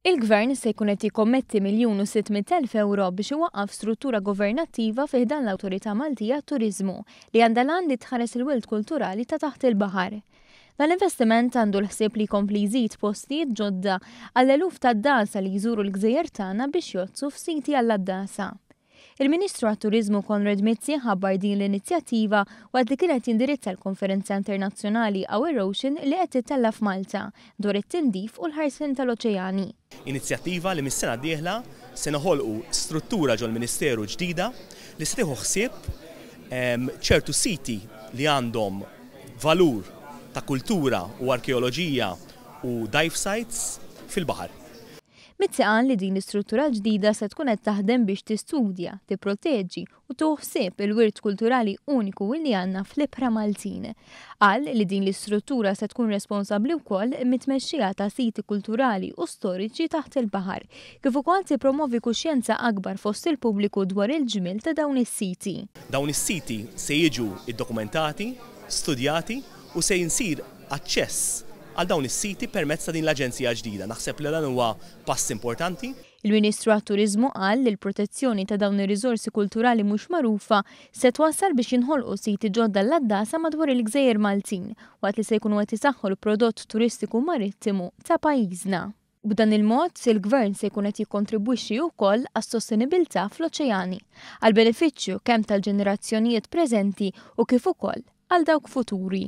Il-Gvern se jkun qed jikkommetti €1,600,000 biex iwaqqaf struttura governattiva fi ħdan l-Awtorità Maltija għat-Turiżmu li għandha l-għan li tħares il-wirt kulturali ta' taħt il-baħar. Dan l-investiment għandu l-ħsieb li jkompli jżid postijiet ġodda għall-eluf ta' għaddasa li jżuru l-gżejjer tagħna biex jgħoddsu f'siti għall-għaddasa. Il-Ministru għat-Turiżmu Konrad Mizzi ħabbar din l-inizjattiva waqt li kien qed jindirizza l-konferenza internazzjonali Our Ocean li qed tittella' f'Malta dwar it-tindif u l-ħarsien tal-oċeani. Inizjattiva li mis-sena d-dieħla se noħolqu struttura ġol-Ministeru ġdida li se tieħu ħsieb ċertu siti li għandhom valur ta' kultura u arkeoloġija u dive sites fil-baħar. Mizzi qal li din l-istruttura l-ġdida se tkun qed taħdem biex tistudja, tipproteġi u tieħu ħsieb il-wirt kulturali uniku li għandna fl-ibħra Maltin. Qal li din l-istruttura se tkun responsabbli wkoll mit-tmexxija ta' siti kulturali u storiċi taħt il-baħar, kif ukoll tippromovi kuxjenza akbar fost il-pubbliku dwar il-ġmiel ta' dawn is-siti. Dawn is-siti se jiġu ddokumentati, studjati u se jsir aċċess għal dawn is-siti permezz ta' din l-aġenzija ġdida. Naħseb li dan huwa pass importanti. Il-Ministru għat-Turiżmu qal li l-protezzjoni ta' dawn ir-riżorsi kulturali mhux magħrufa se twassal biex jinħolqu siti ġodda għall-għaddasa madwar il-gżejjer Maltin waqt li se jkunu qed isaħħu l-prodott turistiku marittimu ta' pajjiżna. B'dan il-mod, il-Gvern se jkun qed jikkontribwixxi wkoll għas-sostenibilità fl-oċeani, għall-benefiċċju kemm tal-ġenerazzjonijiet preżenti u kif ukoll għal dawk futuri.